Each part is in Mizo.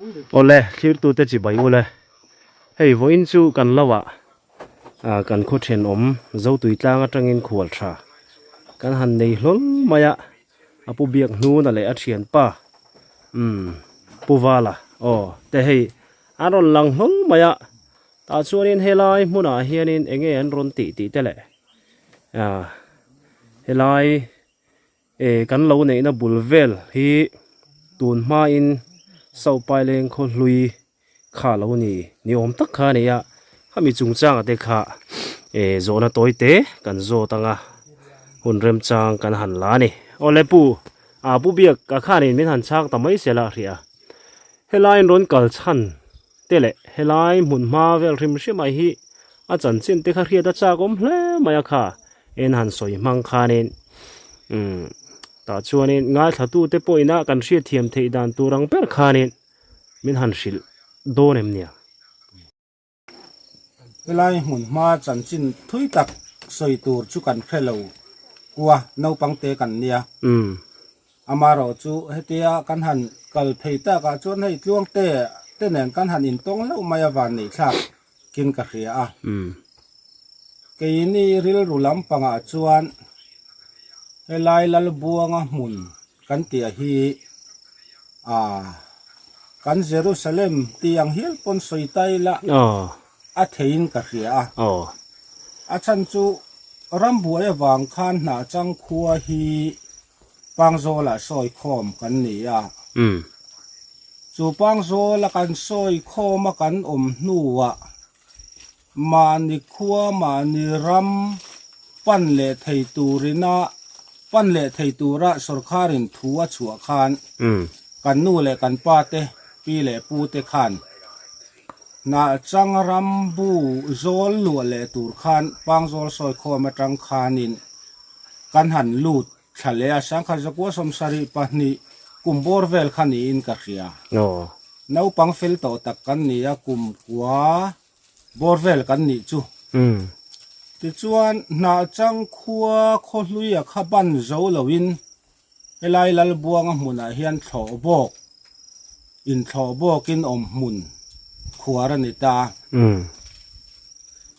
Awle, thlirtute chibai ule. Hei vawiin chu kan lo ah ah kan khaw thenawm Zotui tlang atangin khual tha kan han nei hlawl mai a, a pu biak hnuna leh a thianpa umm Pu Vala aw te hei an rawn lang hlawl mai a, tah chuanin helai hmunah hianin eng nge an rawn tih tih te leh ah helai Eh kan lo neihna bul vel hi tun hmain Saupaileng khaw hlui kha lo ni ni awm tak kha a ni a, khami chungchanga te kha eh zawhna tawi te kan zawt ang a, hun remchang kan han la a ni. Awle pu, ah pu biak ka khanin min han chhang ta mai sela a hria. Helaiin rawn kal chhan te leh helai hmun hma vel hrim hrim ah hi a chanchin te kha hriat a chak awm hle mai a kha en han sawi hmang khanin umm tah chuanin ngaithla tu te pawhin a kan hriat thiam theih dan tur ang ber khanin min han hrilh dawn em nia. Helai hmun hma chanchin thui tak sawi tur chu kan hre lo kua naupang te kan nia. Amaherawh chu hetia kan han kal phei takah chuan hei tluangte te nen kan han intawng hlauh mai a van neih thlak kin ka hria a. Keini rilru lampangah chuan helai Lalbuanga hmun kan tih hi ah kan Jerusalem tih ang hial pawn sawi ta ila a theiin ka hria a. A chhan chu rambuai avang khan hnahchang khua hi Pangzawlah sawi khawm kan ni a. Chu Pangzawla kan sawi khawma kan awm hnuah Mahni khua mahni ram pan leh thei turina pan leh thei tura sawrkharin thu a chhuah khan kan nu leh kan pa te, pi leh pu te khan hnahchang ram bu zawl luah leh tur khan Pangzawl sawikhawm atang khanin kan han lut thla leh a, sangkhat zakua 72 kum bawr vel kha niin ka hria. Naupang fel tawh tak kan ni a, kum kua bawr vel kan nih chu. Tichuan, hnahchang khua khawhluia kha ban zo loin helai Lalbuanga hmunah hian thlawh bawk, inthlawh bawkin awm hmun khuar a ni ta.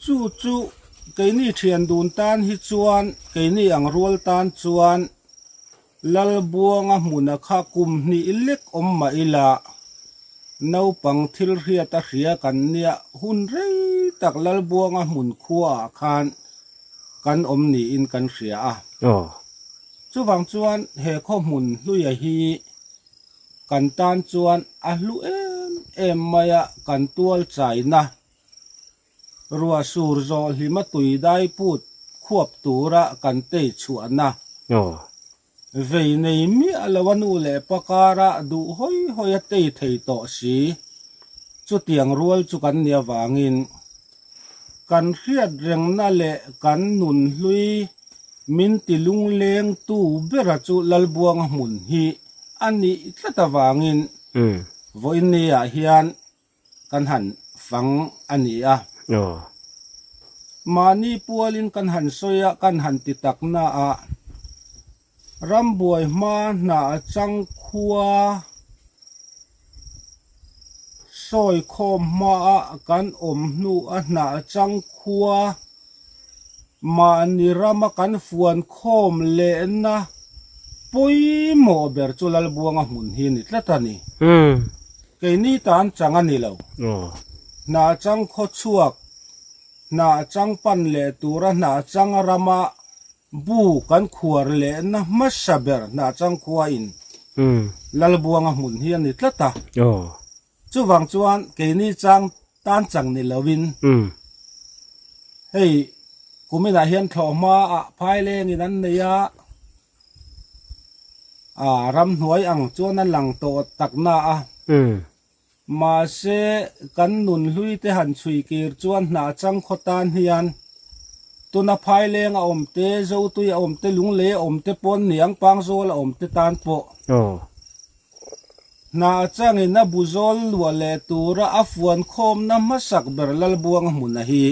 Chu chu keini thian dun tan hi chuan, keini ang rual tan chuan Lalbuanga hmuna kha kum hnih lek awm mah ila, naupang thil hriat a hria kan nia hun rei tak Lalbuanga hmun khuaah khan kan awm niin kan hria a. Chuvang chuan he khaw hmun hluia hi kan tan chuan a hlu em em mai a, kan tual chaina Ruah sur zawh hlima tui dai put khuap tura kan tei chhuahna. Vei nei miah lo a nu leh pa kara duh hawi hawi a tei thei tawh si. Chutiang rual chu kan nih avangin kan hriat rengna leh kan nun hlui min ti lunglengtu bera chu Lalbuanga hmun hi a nih tlat avangin vawiinniah hian kan han fang a ni a. Mahni pualin kan han sawi a, kan han ti tak na a, rambuai hma hnah chang khua sawi khawm hma a kan awm hnu a hnah chang khua Mahni rama kan fuan khawm lehna pawimawh ber chu Lalbuanga hmun hi a ni tlat a ni. Keini tan chang a ni lo. Hnah chang khaw chhuak, hnah chang pan leh tura hnah chang rama bu kan khuar lehna hmasa ber hnah chang khuain Lalbuanga hmun hi a ni tlat a. Chuvang chuan keini chang tan chang ni loin hei kuminah hian thlawhhma ah phailengin an nei a, ah ramhnuai ang chuan a lang tawh tak na a, mahse kan nun hlui te han chhui kir chuan hnah chang khaw tan hian tuna phaileng a awm te, zotui a awm te, lunglei a awm te pawn niang pangzawl a awm te tan pawh. Hna changin a bu zawl luah leh tura a fuan khawmna hmasak ber Lalbuanga hmuna hi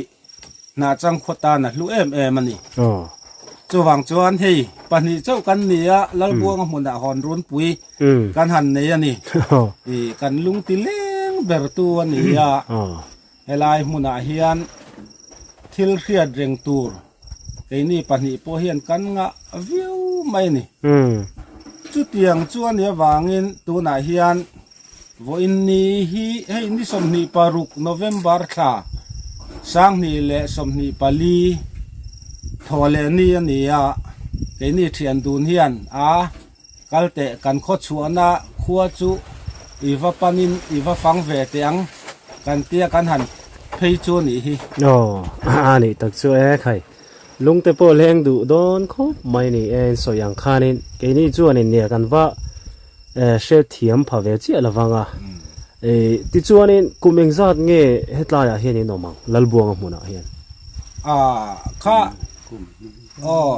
hna chang khaw tan a hlu em em a ni. Chuvang chuan hei pahnih chauh kan ni a, Lalbuanga hmunah hawn runpui kan han nei a ni. Ih kan lungti leng ber tu a ni a, helai hmunah hian thil hriat reng tur keini pahnih pawh hian kan ngah viau mai a ni. Chutiang chu a nih avangin tunah hian Vawiin ni hi hei ni 26 November thla 2024 thaw leh ni a ni a, keini thian dun hian a kal teh kan khaw chhuahna khua chu i va panin i va fang ve teh ang kan tia kan han phei chu a nih hi. Aw a nih tak chu e khai lungte pawh leng duh dawn khawp mai ni e sawi ang khanin keini chuanin nia kan va hre thiam pha ve chiah lo vang a. Tichuanin kum engzat nge hetlaiah hian in awm ang Lalbuanga hmunah hian? A kha aw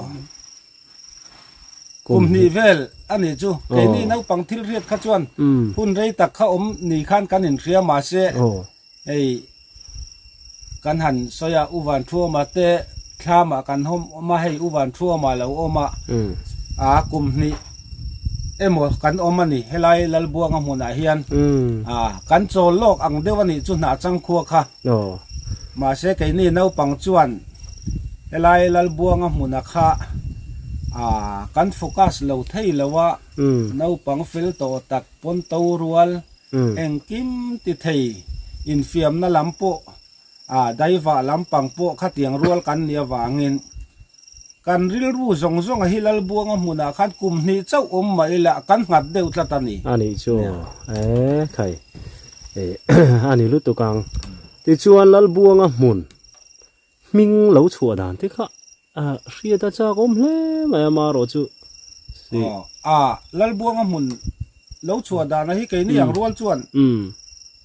kum hnih vel a nih chu. Keini naupang thil hriat kha chuan hun rei tak kha awm ni khan kan inhria mahse hei kan han sawi a Uvan Thuama te thlamah kan awm a hei Uvan Thuama lo awm a a kum hnih emaw kan awm a ni helai Lalbuanga hmunah hian a kan chawl lawk ang deuh a nih chu hnah changkhua kha mahse keini naupang chuan helai Lalbuanga hmuna kha a kan focus lo thei lo a naupang fel tawh tak pawn to rual Engkim ti thei infiamna lam pawh a daivah lampang pawh khatiang rual kan nih avangin kan rilru zawng zawng a hi Lalbuanga hmunah khan kum hnih chauh awm mah ila kan nghat deuh tlat a ni. A nih chu e khai e a ni lutuk ang. Tichuan Lalbuanga hmun Hming lo chhuah dan te kha hriat a chak awm hle mai a marawh chu si. A Lalbuanga hmun lo chhuah dan a hi keini ang rual chuan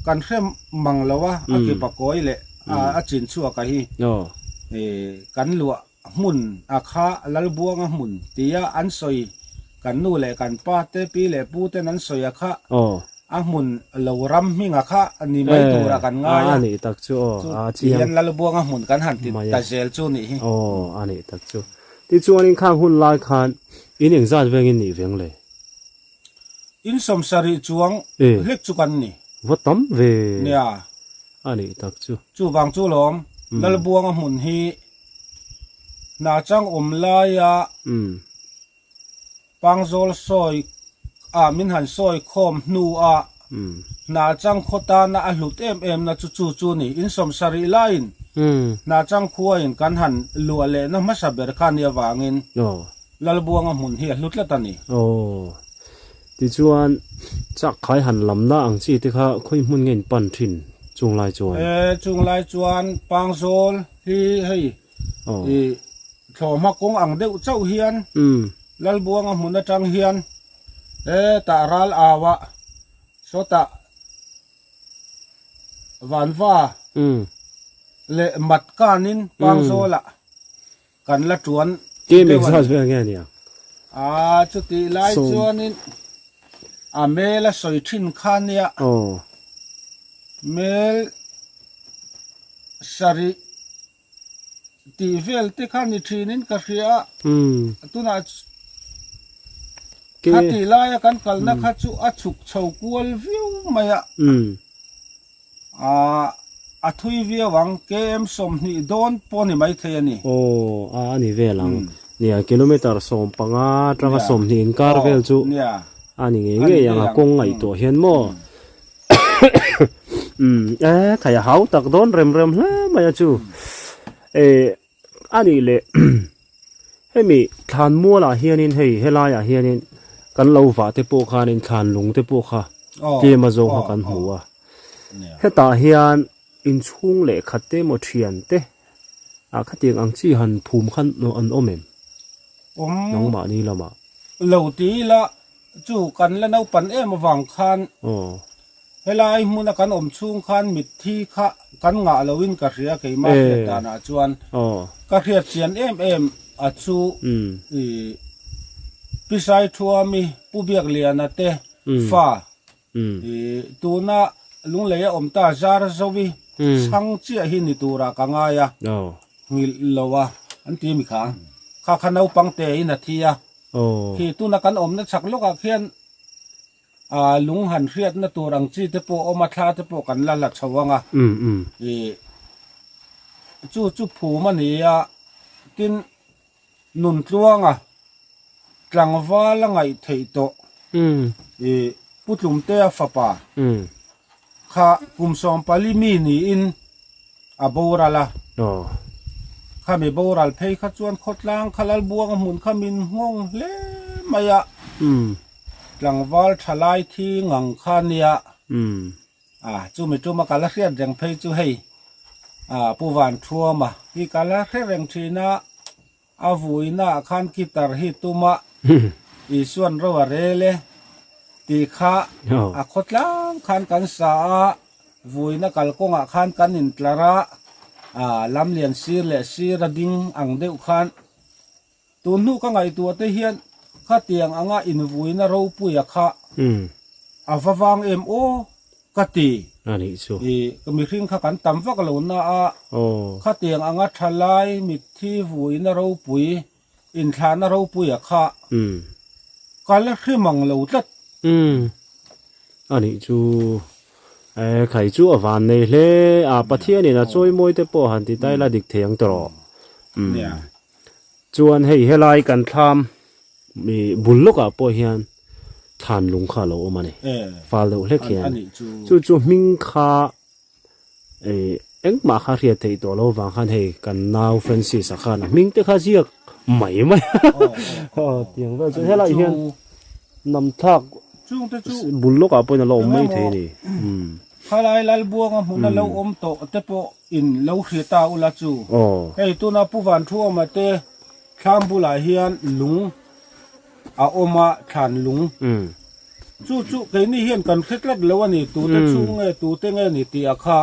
kan hre mang lo a, a ki pakawi leh a chin chhuak a hi kan luah hmun a kha Lalbuanga hmun tia an sawi kan nu leh kan pa te pi leh pu ten an sawi a kha A hmun lo ram hminga kha ni mai tura kan ngai a. A nih tak chu aw, a chiang. Tihian Lalbuanga hmun kan han ti ta zel chu nih hi. Aw, a nih tak chu. Tichuanin khang hun lai khan in engzat vengin nih veng le? In sawmsarih chuang hlek chu kan ni. Va tam ve. Nia. A nih tak chu. Chuvang chu lawm, Lalbuanga hmun hi hna chang awm laia. Pangzawl sawi ah min han sawi khawm hnu ah hna chang khaw tana a hlut em em na chu chu chu ni. In sawmsarih laiin hna chang khua in kan han luah leh na hmasa ber kha ni avangin Lalbuanga hmun hi a hlu tlat a ni. Aw. Tichuan chak khai han lamna ang chi te kha khawi hmun nge in pan thin chung lai chuan? E, chung lai chuan Pangzawl hi hei I thlawhhma kawng ang deuh chauh hian Lalbuanga hmun atang hian hetah ral au a sawtah vanva leh mat kanin Pangzawlah kan la tuan deuh a ni. A chutih lai chuanin a mel a sawi thin kha nia mel sarih tih vel te kha ni thinin ka hria a, tunah kha tih laia kan kalna kha chu a chhuk chho kual viau mai a, aah a thui viau ang KM 20 dawn pawh ni maithei a ni. Aw a a ni vel ang, nia kilometer 15 atanga 20 inkar vel chu a ni ngei ngei ang a kawng ngaihtuah hian maw. Umm e thei a hau tak dawn rem rem hle mai a chu e a nih leh hemi thlan mualah hianin hei helaiah hianin kan lo vah te pawh khanin thlan lung te pawh kha tlem a zawng kha kan hmu a hetah hian inchhung leh khat te emaw thian te ah khatiang ang chi han phum khan an awm em nangmahni lamah lo ti ila Chu kan la naupan em avang khan helai hmuna kan awm chhung khan mitthi kha kan ngah loin ka hria keimah hriat danah chuan ka hriat chian em em a chu i Pi Saithuami Pu Biakliana te fa i tuna Lunglei a awm ta Zarzovi chhang chiah hi ni turah ka ngai a nghilh lo a an ti mi kha. Kha kha naupang te in a thi a. Khi tuna kan awmna chhak lawkah khian ah lung han hriatna tur ang chi te pawh awm a, thla te pawh kan la la chho ang a. Ih chu chu phum a ni a, tin Nuntluanga tlangval a ngaih theih tawh ih Pu Tlumtea fapa kha kum 14 mi niin a boral a. Khami boral phei kha chuan khawtlang kha Lalbuanga hmun kha min nghawng hle mai a, tlangval thalai thi ngang kha nia. A, chumi tuma ka la hriat reng phei chu hei, a, Pu Vanthuama hi ka la hre reng thin a, a vuina ah khan guitar hi tuma Isuan ro a rel e tih kha a khawtlang khan kan sa a, vuina kalkawngah khan kan intlar a, a, lamlian sir leh sir a ding ang deuh khan Tun hnu ka ngaihtuah te hian khatiang anga invuina ropuia kha a va vang em aw ka ti. I mihring kha kan tam vak lo na a, khatiang anga thalai mitthi vuina ropui, inthlahna ropuia kha ka la hre mang lo tlat. A nih chu e khai chu a van nei hle a, Pathianin a chawimawi te pawh han ti ta ila dik thei ang tawh. Chuan hei helai kan thlam ih bul lawkah pawh hian thlan lung kha a lo awm a ni. Fal deuh hlek hian. Chu chu hming kha ih engmah kha hriat theih tawh lo vang khan hei kan nau Francis a khan a hming te kha ziak mai mai a. Aw tiang vel chu helai hian nam thlak bul lawkah pawhin a lo awm mai thei a ni. Khalai Lalbuanga hmuna lo awm tawh te pawh in lo hria ta ula chu. Hei tuna Pu Vanthuama te thlam bulah hian lung a awm a, thlan lung. Chu chu keini hian kan hre tlat lo a ni, tute chhung nge tute nge ni tih a kha.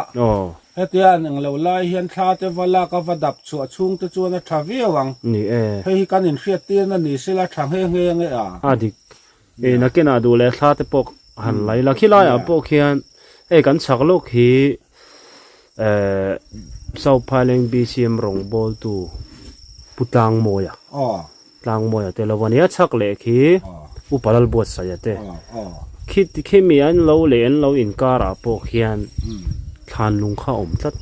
Hetia an englo lai hian thla te va lak a va dap chhuah chhung te chuan a tha viau ang. Hei hi kan inhriat tirna ni sela tha nghe nghe nge a. A dik Ih nakinah duh leh thla te pawh han lai la khilaiah pawh khian hei kan chhak lawk hi eh South Phaileng BCM rawngbawltu Pu Tlangmawia Tlangmawia te lo a nia chhak leh khi Upa Lalbuatsaia te khi khimi an lo leh an lo inkarah pawh khian thlan lung kha a awm tlat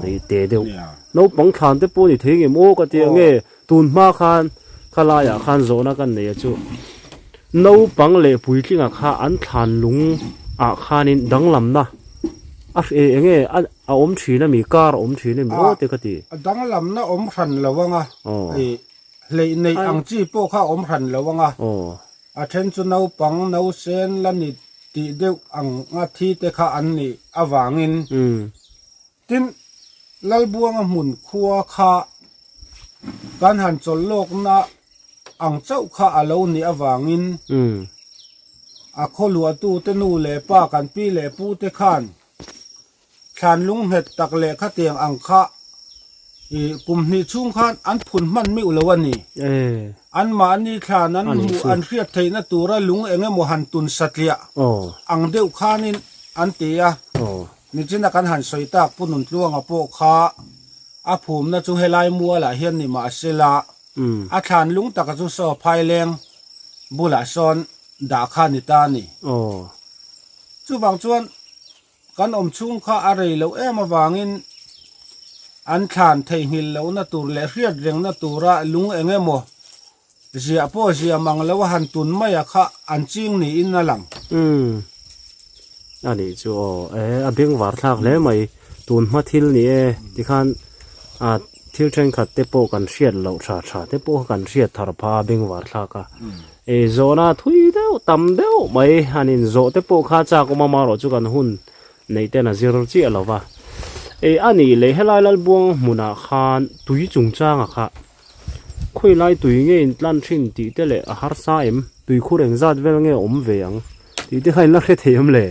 hei te deuh naupang thlan te pawh a ni thei ngem aw ka tia nge tun hma khan khalaiah khan zawhna kan nei a chu naupang leh puitlinga kha an thlan lung ah khanin danglamna a hre eng nge a awm thin ami kar a awm thin ami aw te ka ti danglamna awm hran lo anga ih hleih neih ang chi pawh kha a awm hran lo anga a then chu naupang nausen la ni tih deuh ang a thi te kha an nih avangin tin Lalbuanga hmun khua kha kan han chawlh lawkna ang chauh kha a lo nih avangin a khaw luahtute nu leh pa kan pi leh pu te khan thlan lung nghet tak leh khatiang ang kha ih kum hnih chhung khan an phun hman meuh lo a ni. Anmahni thlan an hmuh an hriat theihna tura lung eng emaw han tun satliah ang deuh khanin an ti a. Nichina kan han sawi tak Pu Nuntluanga pawh kha a phumna chu helai mualah hian ni mahsela a thlan lung taka chu saw phaileng bulah sawn dah kha ni ta a ni. Chuvang chuan Kan awm chhung kha a rei loh em avangin an thlan theihnghilh lohna tur leh hriat rengna tura lung eng emaw ziah pawh ziah mang lo a han tun mai a kha an ching niin a lang. Umm a nih chu aw e a bengvar thlak hle mai tun hma thil ni e tikhan a thil thenkhat te pawh kan hriat loh tha tha te pawh kha kan hriat thar pha a bengvar thlak a. Ei zawhna thui deuh tam deuh mai han inzawh te pawh kha chak awm a marawh chu kan hun neih ten a zir chiah lo va. Ei a nih leh helai Lalbuang hmunah khan tui chungchanga kha khawi lai tui nge in tlan thin tih te leh a harsa em tuikhur engzat vel nge awm ve ang tih te kha in la hre thei em le?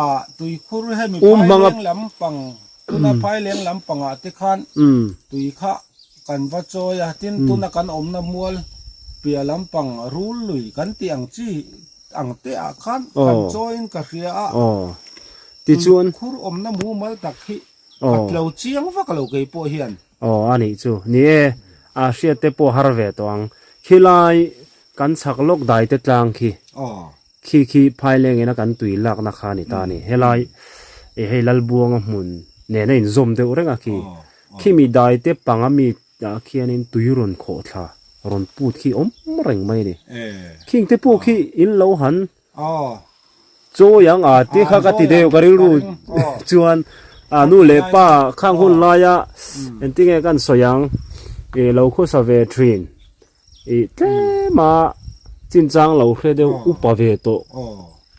A tuikhur hemi phaileng lampang tuna phaileng lampangah te khan tui kha Kan va chawi a, tin tuna kan awmna mual piah lampang rul lui kan tih ang chi ang te ah khan kan chawiin ka hria a, tichuan khur awmna mumal tak hi ka tlo chiang vak lo kei pawh hian. Aw a nih chu, ni e, a hriat te pawh har ve tawh ang. Khilai kan chhak lawk dai te tlang khi. Khi khi phaileng ina kan tui lakna kha a ni ta a ni. Helai eh hei Lalbuanga hmun nen a inzawm deuh reng a khi. Khimi dai te panga mi ah khianin tui rawn khawh thla rawn put khi awm reng mai a ni. Khing te pawh khi in lo han chawi ang a ti kha ka ti deuh ka rilru chuan a nu leh pa khang hun laia engtinge kan sawi ang ih lo khawsa ve thin. Ih tlem a chinchang lo hre deuh upa ve tawh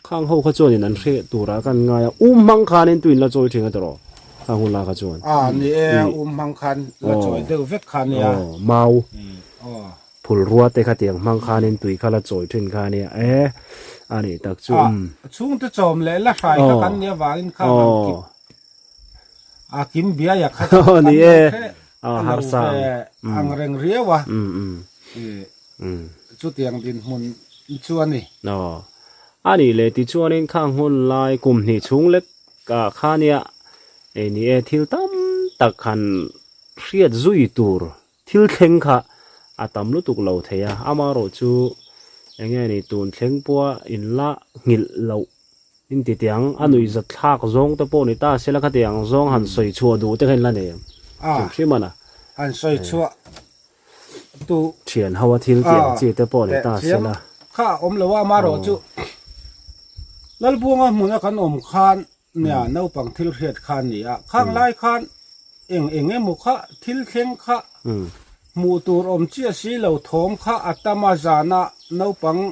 khang ho kha chuanin an hre turah kan ngai a um hmang khanin tuin la chawi thin a tawh khang hun la kha chuan a ni e um hmang khan la chawi deuh vek kha nia aw mau phul rua te kha tiang hmang khanin tui kha la chawi thin kha nia e a nih tak chu a chhungte chawm leh la hrai kha kan nia vangin kha han kip A kim biai a khat a ni e a harsa ang reng riau a chutiang dinhmun chu a ni. Aw a nih leh tichuanin khang hun lai kum hnih chhung lek ah khania ei ni e thil tam tak han hriat zui tur thil thleng kha a tam lutuk lo thei a amaherawh chu enge ni tun thleng pawha inla nghilh loh In ti tiang, a nuih zat thlak zawng te pawh ni ta sela khatiang zawng han sawi chhuah duh te kha in la nei em? Hrim hrim a na. Han sawi chhuah duh. Thian ho a thil tiang chi te pawh ni ta sela. Kha a awm lo a, amaherawh chu Lalbuanga hmuna kan awm khan nia naupang thil hriat kha a ni a, khang lai khan eng eng emaw kha thil thleng kha hmuh tur awm chiah si lo thawm kha a tam a zana naupang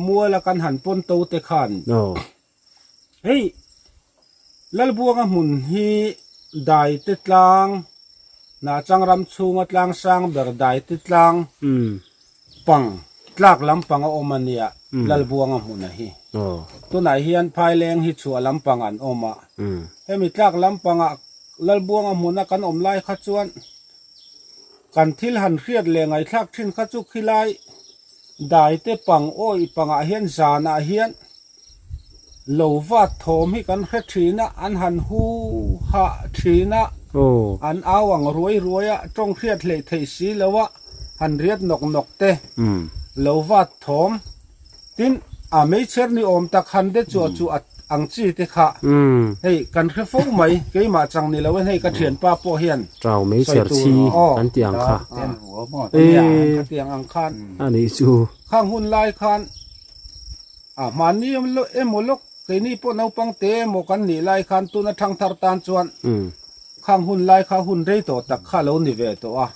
Muala kan han pawn to te khan hei Lalbuanga hmun hi Daite tlang Hnahchang ram chhunga tlang sang ber Daite tlang pang tlak lampang a awm a nia Lalbuanga hmuna hi. Tunah hian Phaileng hi chhuah lampang an awm a, hemi tlak lampangah Lalbuanga hmuna kan awm lai kha chuan Kan thil han hriat leh ngaihthlak thin kha chu khilai daite pang awih pangah hian zanah hian lo vat thawm hi kan hre thin a, an han hu hah thin a, an au ang ruai ruai a, tawng hriat hleih theih si lo a, han riat nawk nawk te lo vat thawm. Tin, a meichher ni awm tak han de chuah chu a ang chi te kha hei kan hre fo mai, keimah chang ni lo in hei ka thianpa pawh hian Chau meichher chi kan tih ang kha. Khatiang ang khan. A nih chu. Khang hun lai khan a hmanni emaw lawk keini pawh naupang te emaw kan nih lai khan tuna thangthar tan chuan khang hun lai kha hun rei tawh tak kha lo ni ve tawh a.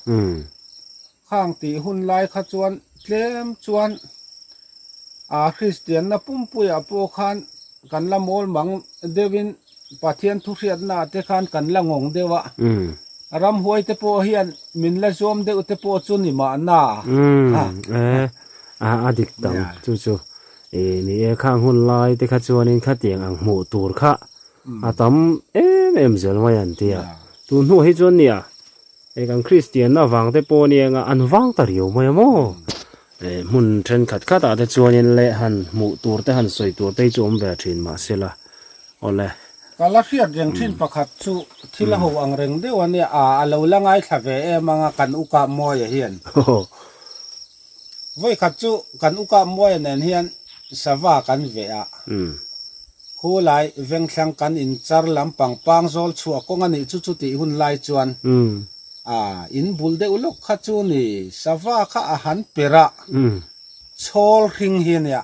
Khang tih hun lai kha chuan tlem chuan a Kristianna pumpuiah pawh khan kan la mawl mang deuhin Pathian thuhriatna te khan kan la ngawng deuh a, ramhuai te pawh hian min la zuam deuh te pawh chu ni mahna. E, a dik tam chu chu. E, ni e, khang hun lai te kha chuanin khatiang ang hmuh tur kha a tam em em zel mai an ti a. Tun hnuah hi chuan nia, Hei kan Kristianna vang te pawh ania nga an vang ta riau mai a maw? Eh hmun thenkhat khat ah te chuanin leh han hmuh tur te han sawi tur te hi chu awm ve thin mahsela awle. Ka la hriat reng thin pakhat chu thil a ho ang reng deuh ania a a lo la ngaithla ve em anga kan ukah Mawia hian. Vawikhat chu kan ukah Mawia nen hian sava kan veh a, khulai vengthlang kan inchar lampang pangzawl chhuah kawng a nih chu chutih hun lai chuan a in bul deuh lawk kha chu ni sava kha a han per a, chhawl hring hi a nia.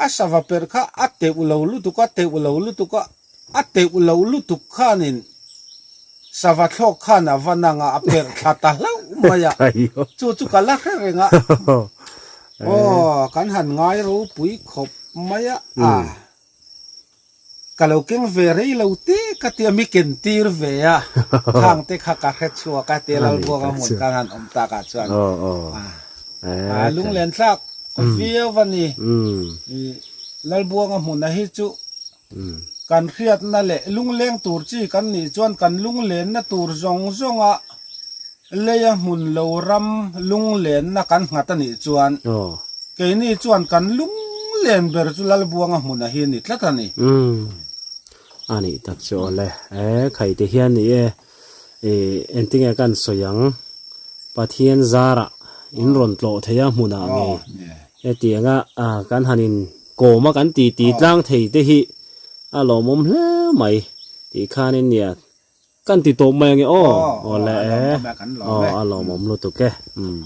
A sava per kha a teuh lo lutuk a, teuh lo lutuk a, a teuh lo lutuk khanin sava thlawk khan a va nang a, a perh thla ta hlauh mai a, chu chu ka la hre reng a, aw kan han ngai ropui khawp mai a, a ka lo keng ve rei lo te ka tia mi ken tir ve a, khang te kha ka hre chhuak a, tia Lalbuanga hmun khan han awm tak ah chuan a lunglen thlak viau a ni. Lalbuanga hmuna hi chu kan hriatna leh lungleng tur chi kan nih chuan kan lunglenna tur zawng zawnga leia hmun lo ram lunglenna kan nghat a nih chuan keini chuan kan lunglen ber chu Lalbuanga hmuna hi a ni tlat a ni. A nih tak chu awle. E, khaite hian ni e. Ih engtinge kan sawi ang Pathian zarah in rawn tlawh thei a hmunah ngei hetianga kan han in kawm a kan ti ti tlang thei te hi a lawmawm hle mai tih khanin nia kan ti tawp mai ange aw aw le e aw a lawmawm lutuk e umm.